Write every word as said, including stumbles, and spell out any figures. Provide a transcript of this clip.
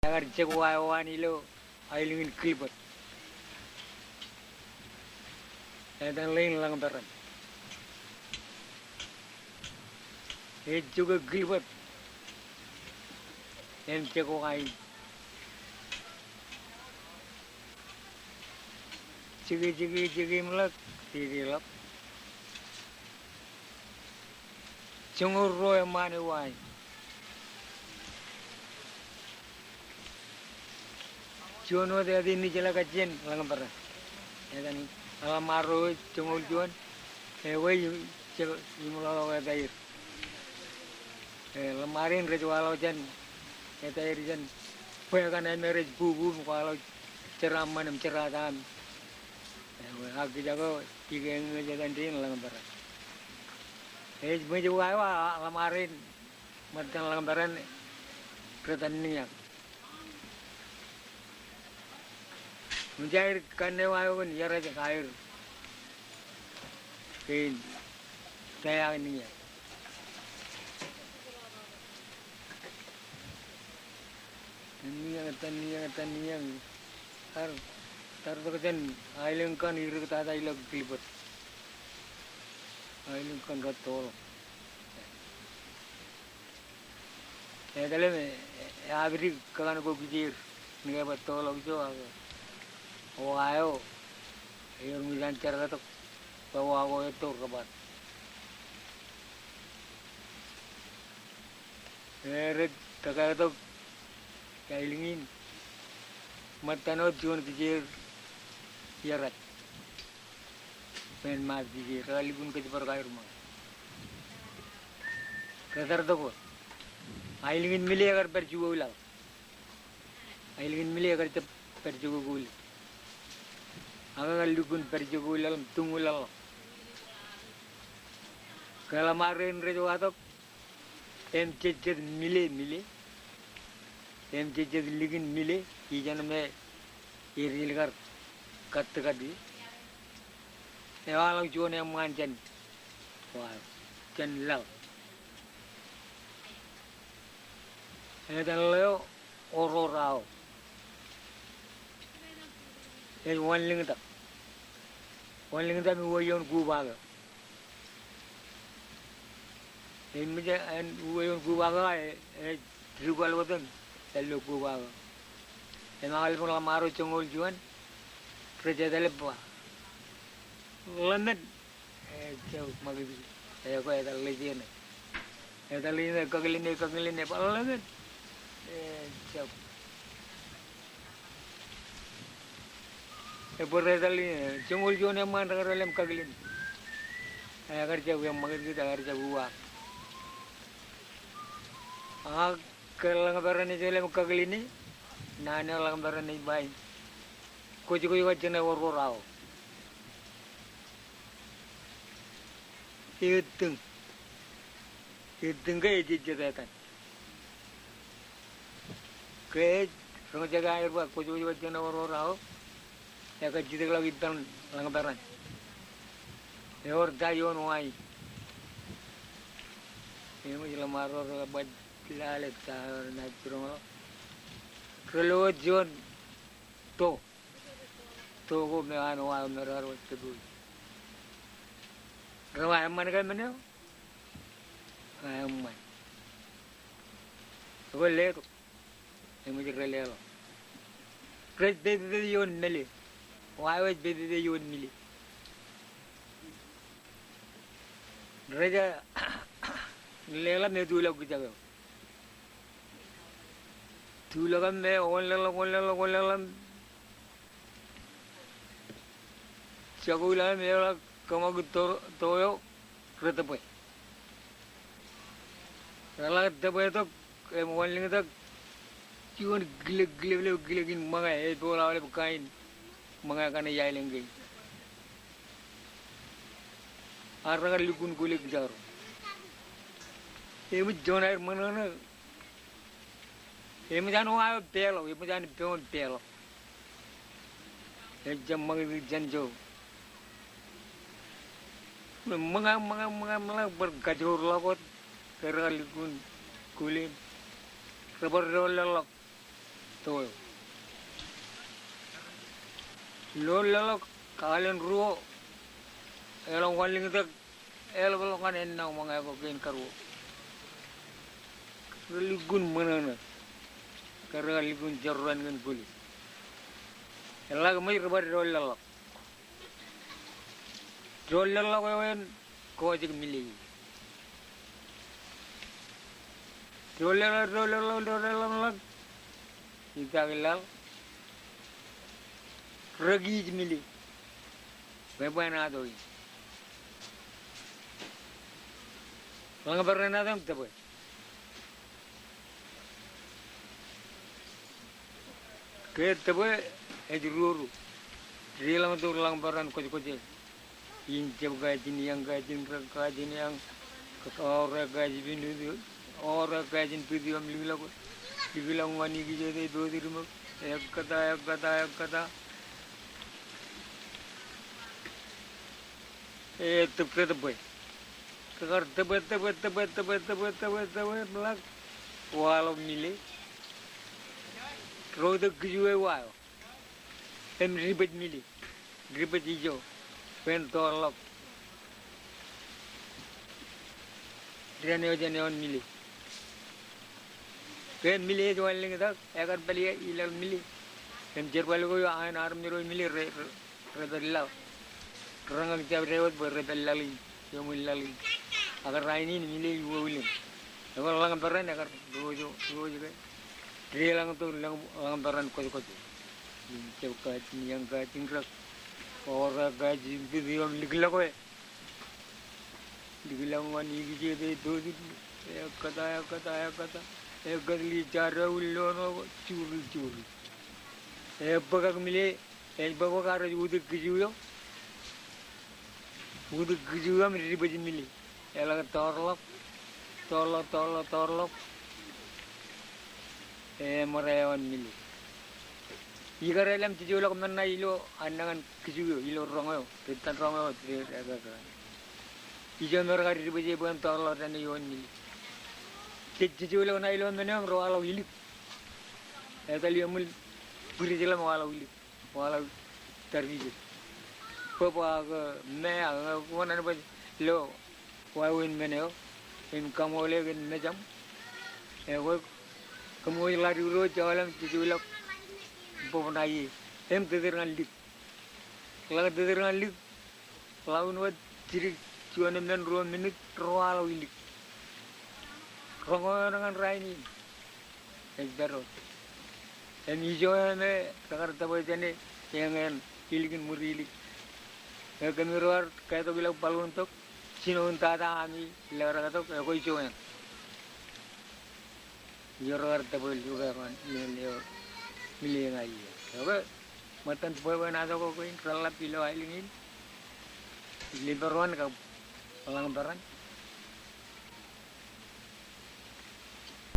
Ekar jek wa eo an ilo aelōñ in Kilbōt. Etan ḷein Lañperan. Ej jokwe Kilbōt im jek wa in. Jeke, jeke, jeke im ḷak, dedeḷọk. Joñoul ruo eṃṃaan eo wa in. Juon wōt āt in ij jeḷā kajjien Lañperan. Etan ḷōṃaro eo joñoul juon, ewi, im ḷọk etaer. E, ḷōṃaro in rej waḷọk jān etaer jān bwe kaṇe me rej bubu im kwaḷọk jeraaṃṃan im jerataan. Ewi, ak kijak eo, ikōṇaan ej etan dein Lañperan. Ej ṃōj wa eo ḷōṃaro in ṃōttan Lañperan rej etan Niñak. Ṃōj aer kanne wa eo kōn Iaraj ak aer kein Taiak Niñak. Etan Niñak, etan Niñak, etan Niñak. Ear, ear tok jān aelōñ kaṇ irōk tata ilo Kilbōt. Aelōñ kaṇ rej toḷọk. Etal im, e, eapidik kōṇaan ko kijeer, ñe bar toḷọk ijo ak, wa eo, eor ṃōj an jerkaktok, bwe wa ko etto rebar. E, rej tōkaktok aelōñ in, ṃōttan wōt juon kijeer Iaraj. Bwe en maat kijeer, rekar lukkuun kōjparok aer ṃōñā. Rej tar tok wōt. Aelōñ in Mile ekar pād jukwe ulaḷ. Aelōñ in Mile ekar jab pād jukwe ulaḷ. Ak ekar lukkuun pād jukwe ulaḷ im tuñ ulaḷ. Ke ḷōṃaro in rej wa tok, im jejjet Mile, Mile. Im jejjet likin Mile, ijeṇ me ej jilkar kattō kattō ie. Ewaḷọk juon eṃṃaan jān, wa, jān laḷ. Etan ḷeo Oror Ao. Ej wanlōñtak. Wanlōñtak im uwe ioon Kubake. Im ṃōj an uwe ioon Kubake, e, e, ri kwal wōt im ilo Kubake. Im aolep ḷōṃaro joñoul juon, rej etal im ba, ḷōmān. E, jab ṃakūtkūt. E, ekwe etal ḷe ijin e. Etal ḷe ijin e, kōkilin e, kōkilin e, ba ḷōmān. E, jab. Ebwe rej etal ḷe ijin e, joñoul juon eṃṃaan rekar lem kōkilin. E, ekar jab eṃṃakūtkūt, ekar jab uwaak. Ak ke Lañperan ej lem kōkilin e, naan eo Lañperan ej ba in. Kwōj, kwōj kajjien Oror Ao. Etōñ. Etōñ ke ej jejjet etan. Ke ej roñjake aer ba kwōj, kwōj kajjien Oror Ao. Ekajjitōkḷọk ippān Lañperan. Ewōr ta ioon wa in. Eṃōj ḷōṃaro rej ba lale ta eo enaaj jiroñḷọk. Re lo wōt juon to. To ko me an wa eo me raar wōj tōpoi. Re wa eṃṃan ke men eo? Wa eṃṃan. Ekwe letok. Eṃōj re leḷọk. Rej pepepe ioon Mele. Wa eo ej pepepe ioon Mile. Rej leḷọk im etulọk kijak eo. Tulọk im e wōnleḷọk, wōnleḷọk, wōnleḷọk im jako ilo im eḷak kōṃakūt to, to eo, rej tōpwe. Eḷak tōpwe tok, im wanlōñtak, juon kilōk, kilōk, kilōk, kilōk in ṃōñā, ej bōk aolep kain ṃōñā kaṇe iaelōñ kein. Ak rekar lukkuun kule kijak ro. Eṃōj juon aer ṃōṇōṇō. Eṃōj an wa eo peḷọk, eṃōj an peon peḷọk. Ejjab ṃakūtkūt jān ijo. Ṃōñā, ṃōñā, ṃōñā, ṃōñā, bar kajoor ḷọk wōt, ke rekar lukkuun kule. Re bar doon leḷọk. Eo. Ilo leḷọk kōn ruo, eḷap wanlōñtak, eḷapḷọk ñan ennọ ṃōñā ko kein karuo. Relukkuun ṃōṇōṇō. Kar relukkuun jorrāān kōn kulis. Eḷak ṃōj rej bar doon leḷọk. Doon leḷọk eo en kọjek mile. Doon leḷọk, doon leḷọk, doon leḷọk. Itak laḷ. Rekiij mile. Bwe bwānāto in. Lañbōran eo im tōbwe. Ke tōbwe ej ruo ro. Deḷọñ tok lañbōran kwōjkwōj e. In jab kaajin iañ, kaajin rōk, kaajin iañ. Kōt aorōk kaajin piti, aorōk kaajin piti im likḷọk. Likḷọk ñan ikijjien e dotiṃ ṃōk. Ekkata, ekkata, ekkata. E tōb ke tōbwe. Kar tōbwe, tōbwe, tōbwe, tōbwe, tōbwe, tōbwe, tōbwe, ṃōḷak. Waḷọk mile. Ro tok kijook eo wa eo. Im dibōj mile. Dibōj ijo. Bwe en toorḷọk. Dān eo jān eoon mile. Ke mile ej wanlōñtak, ekar pād ie ilaḷ mile. Im jerbal ko eo an armej ro mile re, re, repād laḷ. Reñak jabdewōt bwe repād laḷ in, iuṃwin laḷ in. Ak rainin mile iuwilōñ. Ekwe lañbōran ekar dojo, dojo ke. Deḷọñ tok lañ, lañbōran kwōjkwōj. In jab kaajin iañ, kaajin rōk. Aorōk kaajin piti im likḷọk e. Likḷọk ñan ikijjien e dotiṃ. Ekkata, ekkata, ekkata. Ekkatli jadwōj ilo ṇo, juri, juri. Ebōkak mile, ej bōkbōk ak rej utik kijook eo. Utik kijook eo im dibōj mile. Eḷak toorḷọk, toorḷọk, toorḷọk, toorḷọk. Eṃōr eoon mile. Ikar elōñ jijeḷọk men ṇa ilo annañin kijook eo, ilo roñ eo, ri tōn roñ eo, ri, ri, ri, ri. Ijo me rekar dibōje bwe en toorḷọk dān eo eoon mile. Jej jijeḷọk ṇa ilo men eo im ro waḷọk ilik. Etal iuṃwin bwidej ḷọk im waḷọk ilik. Waḷọk tarkijet. Bōb ak me ak ñe kwō ṇan bwe lo wāween men eo. Im kaṃool e kōn mejaṃ. Ekwe kōṃṃool ḷadik ro jọọl im jijeḷọk bōb ṇa ie. Im tōtōr ñan lik. Ḷak tōtōr ñan lik. Ḷak wōt jidik juon men ruo minit ro waḷọk ilik. Roñ eo eṇ ñan rainin ej pād wōt. Im ijo eo me rekar tōbwe jān e, eñeen ilikin ṃuri ilik. Ekwe kōmij ro ar ketok ilọk baḷuun tok, jinoin tata ami lekrōk tok, ekwe ijo eṇ. Ijo rekar tōbwe ḷọk eo an, eo, eo, mile ña ie. Ekwe, ṃōttan bwebwenato ko kein reḷḷap ilo aelōñ in. Limbar wōn kab lañbōran.